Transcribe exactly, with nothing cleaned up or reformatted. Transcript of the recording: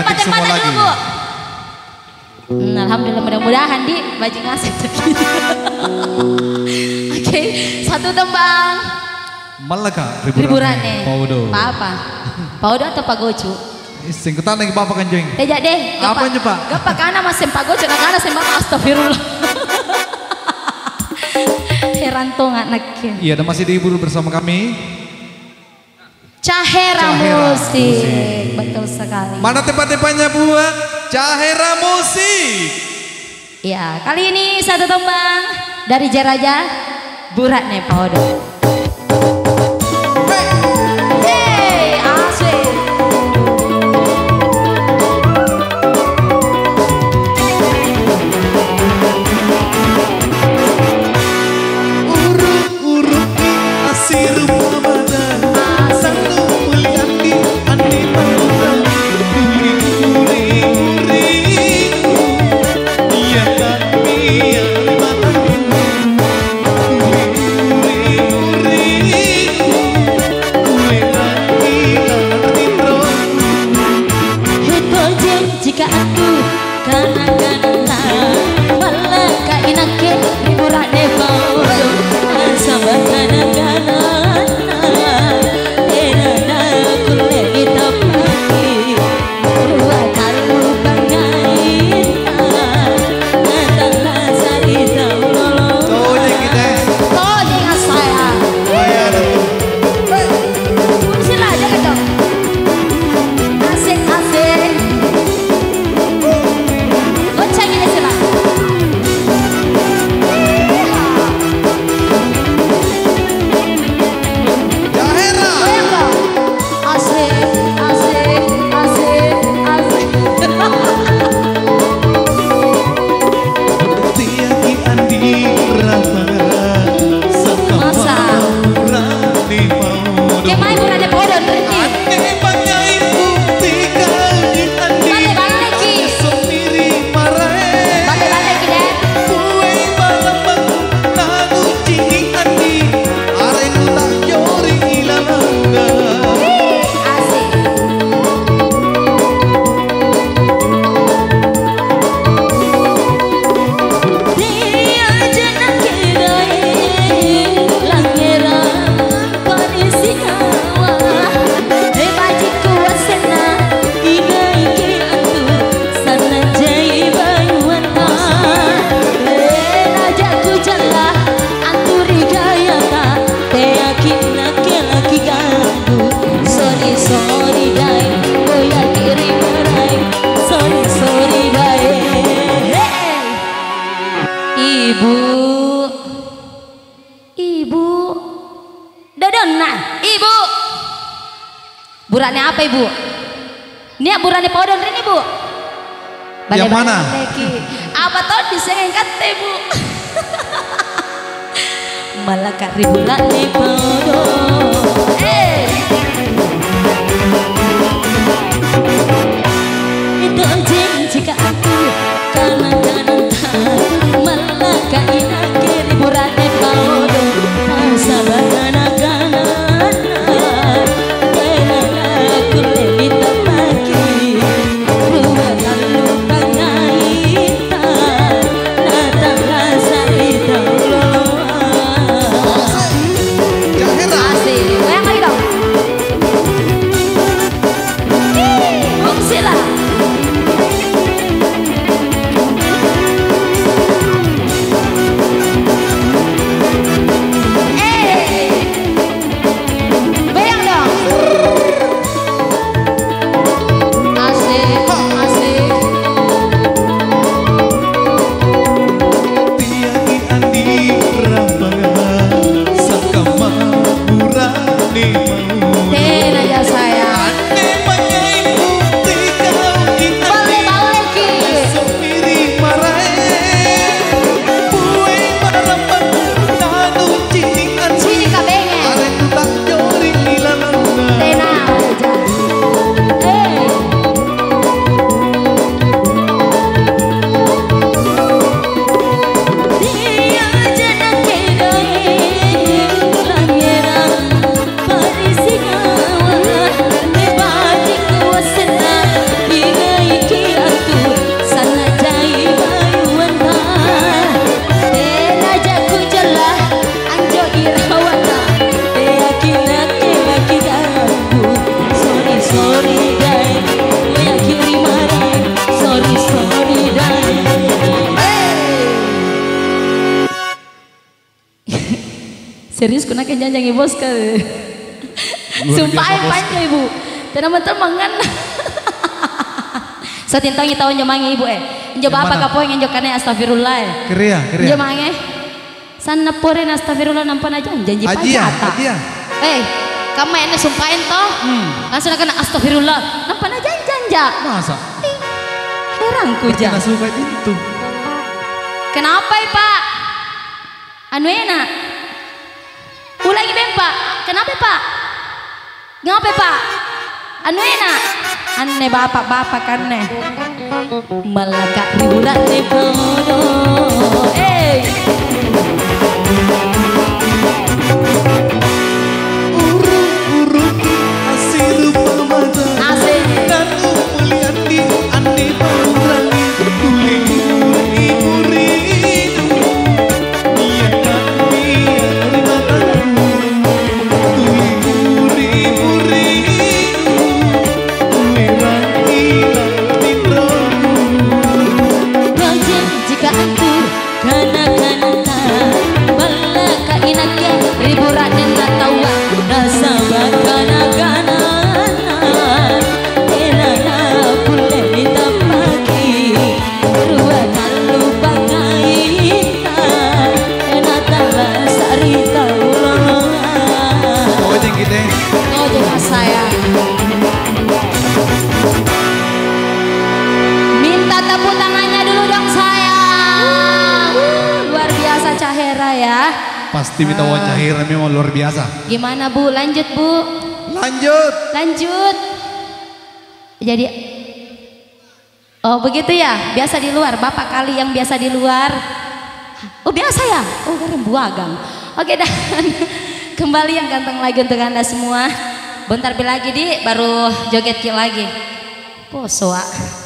Tempat-tempatnya dulu, Bu. Hmm, alhamdulillah, mudah-mudahan di bajing ngasih. Oke, satu tembang. Mallaka ri bura'ne Paudo. Papa. Paudo atau Pagocu? Isseng, kutanaki Bapa kanjeng. Teja deh. Apa njo, Pak? Gappa kana maseng Pagocu, nakana seng Bapa, astagfirullah. Heran tonga nakke. Iya, dan masih dihibur bersama kami. Cahera Musik. Betul sekali. Mana tempat-tempatnya buat Cahera Musik? Ya, kali ini satu tembang dari Jaraja, Bura'ne Paudo. Hey, asik. Uru-uruki assiru pamadang, sannu muliangi anne pakurang, tuli uri-uriku, niaka nia ri matangku, tuli uri-uriku, kuerangi lalang tinroku. He tojeng jika aku kana-kananta, mallaka inakke ri bura'ne Paudo, nasaba kana-kananna tena nakkulle nitappaki. Rua tallu pangngainna, natallasari tau lolo. Tojeng kita. Tojeng, sayang. Lumayan. Hei. Sila, jaga dong. Asik, asik. Goncang ini, Sila. Jahera. Goyang, Bang. Asik, asik, asik, asik. Teaki andi rapa, saka Masa? Paura di Paudo. Kemae bura'ne Paudo, Reni. Anne pangngaingku tikai andi. Balle-balleki. Sommiri marae. Balle-balleki, deh. Puai balambang nanucini andi. Arengku ta'jori ilalanga. Asik. Teaja nakedae langngerang parisingawa. He bajikku wassenna, inaike antu sanna jai bayuanna. Tenaja kujalla antu ri gayata, teaki nakke lakiganggu. Sorry, sorry, dai, boyaki ri maraeng. Sorry, sorry, dai. Hey! Ibu. Ibu. Dodonna, Ibu. Bura'ne apa, Ibu? Nia' bura'ne Paudo anrinni, Bu? Yang mana? Bale-baleki. Apa tau disengeng katte, Bu? Mallaka ri bura'ne Paudo. Eh. Itu janji ka aku, kanang-kanang Mallaka inakke ri bura'ne Paudo, nasaba kana-kananna tena nakkulle nitappaki. Rua tallu pangngainta, natallasai tau loloa. Asik. Serius, kunake janjangi boska. Luar biasa, sumpae boska. Panjo, Ibu. Tena mantel manganna. Satintongi tau injo mange, Ibu, eh. Injo bapa' kapoeng injo kanaya astagfirullah, eh. Kerea, kerea. Injo mange. Sanna' pore na astagfirullah nampa najanjanji. Ajia, pajata. Ajia. Eh, kamma anne sumpaeng to? Hmm. Langsung nakana astagfirullah, nampa najanjanja. Masa? Ih, herangku ja. Nasuka pintu. Kenapai, Pak? Anuena. Ulangi bempa. Kenapai, Pak? Ngapai, Pak? Anuena. Anne bapa'-bapa' kanne. Mallaka' ri bura'ne podo. Eh. Uru-uruki assirupa mata. Asik. Tanu mulianni anne paurani tuli muri-murinu. Nia'-nia' ri mataku tuli muri-murinu. Kuerangi laminroku. Baji' jika antu kana-kananta, ballaka inakke ri bura'nenna taua, nasaba' kana-kananna tena nakkulle nitappaki. Rua tallu pangainna, natala sa'ri tau lolongang. Tojeng kita. Tojeng, Mas, sayang. Minta tepuk tangannya dulu dong, sayang. Luar biasa Cahera ya. Pasti minta wawancara memang luar biasa. Gimana, Bu? Lanjut, Bu? Lanjut. Lanjut. Jadi, oh, begitu ya? Biasa di luar, Bapak kali yang biasa di luar. Oh, biasa ya? Oh, garang buagang. Oke, dan kembali yang ganteng lagi untuk Anda semua. Bentar lagi, Di, baru joget ki lagi. Poso, ah.